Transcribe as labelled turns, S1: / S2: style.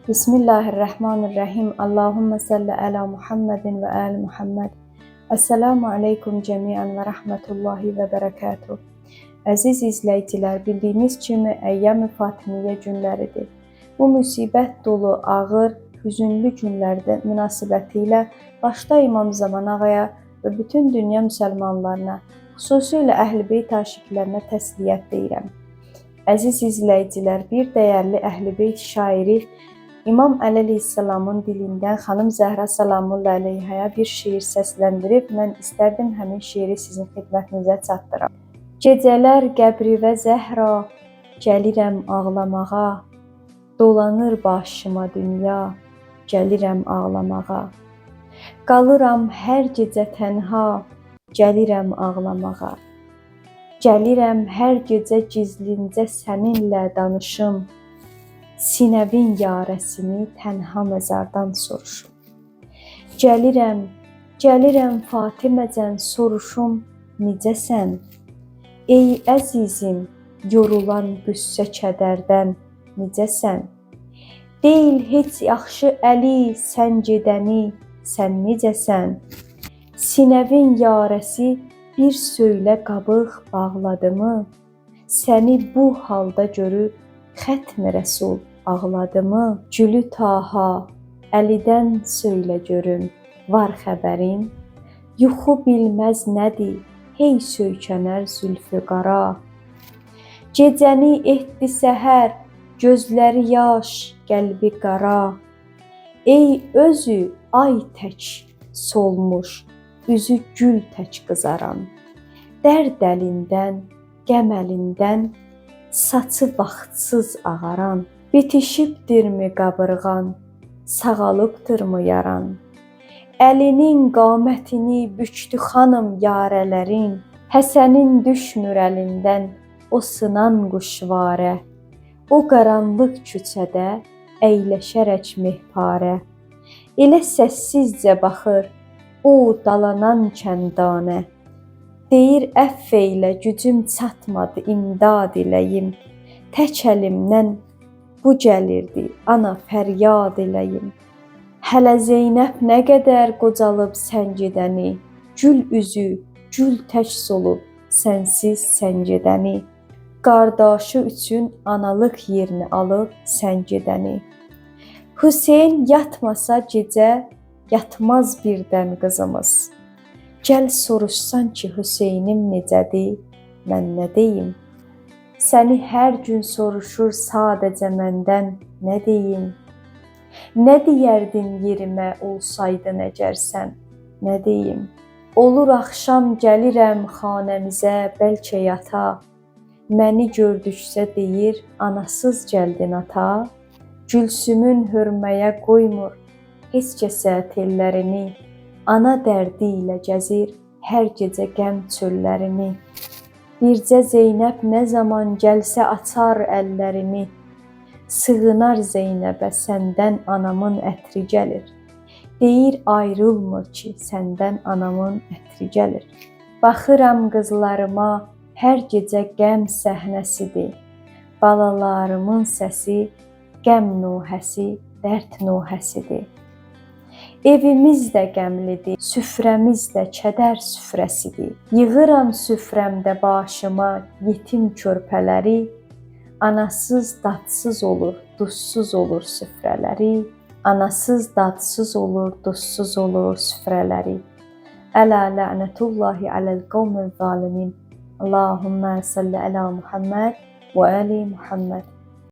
S1: Bismillahirrahmanirrahim. Allahümme salli ala Muhammedin və ali Muhammed. Esselamu aleykum cəmiən və rəhmətullahi və bərəkatuh. Əziz izləyicilər, bildiyiniz kimi Əyyam-ı Fatimiyyə günləridir. Bu müsibət dolu, ağır, hüzünlü günlərdə münasibəti ilə başda İmam Zaman ağaya və bütün dünya müsəlmanlarına, xüsusilə Əhl-i Beyt aşiqlərinə təsliyyət deyirəm. Əziz izləyicilər, bir dəyərli Əhl-i Beyt şairi İmam Əli əleyhissalamın dilindən xanım Zəhra salamullah əleyhaya bir şeir səsləndirib. Mən istərdim həmin şeiri sizin xidmətinizə çatdıram. Gecələr qəbrivə Zəhra, gəlirəm ağlamağa. Dolanır başıma dünya, gəlirəm ağlamağa. Qalıram hər gecə tənha, gəlirəm ağlamağa. Gəlirəm hər gecə gizlincə səninlə danışım. Sinəvin yarəsini tənha məzardan soruşum. Gəlirəm, gəlirəm Fatiməcan soruşum necəsən? Ey əzizim, yorulan qüssə kədərdən necəsən? Deyil heç yaxşı Əli sən gedəni, sən necəsən? Sinəvin yarəsi bir söylə qabıq bağladımı? Səni bu halda görüb xətm Rəsul ağladımı? Gülü Taha, Əlidən söylə görüm, var xəbərin? Yuxu bilməz nədir, hey söykənər zülfü qara. Gecəni etdi səhər, gözləri yaş, qəlbi qara. Ey özü ay tək solmuş, üzü gül tək qızaran. Dərd əlindən, qəm əlindən, saçı vaxtsız ağaran. Bitişibdirmi qabırğan, sağalıbdırmı yaran? Əlinin qamətini bükdü xanım yarələrin. Həsənin düşmür əlindən o sınan quşvarə. O qaranlıq küçədə əyləşərək mehparə. Elə səssizcə baxır o dalanan kəndanə. Deyir əfv eylə, gücüm çatmadı, imdad eləyim. Tək əlimdən bu gəlirdi, ana fəryad eləyim. Hələ Zeynəb nə qədər qocalıb sən gedəni, gül üzü gül tək solub sənsiz sən gedəni. Qardaşı üçün analıq yerini alıb sən gedəni. Hüseyn yatmasa gecə, yatmaz birdən qızımız. Gəl soruşsan ki, Hüseynim necədir, mən nə deyim? Səni hər gün soruşur sadəcə məndən, nə deyim? Nə deyərdin yerimə olsaydın əgər sən, nə deyim? Olur axşam gəlirəm xanəmizə, bəlkə yata. Məni gördükcə deyir, anasız gəldin ata. Gülsümün hörməyə qoymur heç kəsə tellərini. Ana dərdi ilə gəzir hər gecə qəm çöllərini. Bircə Zeynəb nə zaman gəlsə açar əllərini. Sığınar Zeynəbə səndən anamın ətri gəlir. Deyir ayrılmır ki, səndən anamın ətri gəlir. Baxıram qızlarıma, hər gecə qəm səhnəsidir. Balalarımın səsi qəm nuhəsi, dərd nuhəsidir. Evimiz də qəmlidir, süfrəmiz də kədər süfrəsidir. Yığıram süfrəmdə başıma yetim körpələri, anasız dadsız olur, duzsuz olur süfrələri. Anasız dadsız olur, duzsuz olur süfrələri. Ələ lənətullahi aləl qavmiz zalimin. Allahümme salli əla Muhammed və ali Muhammed.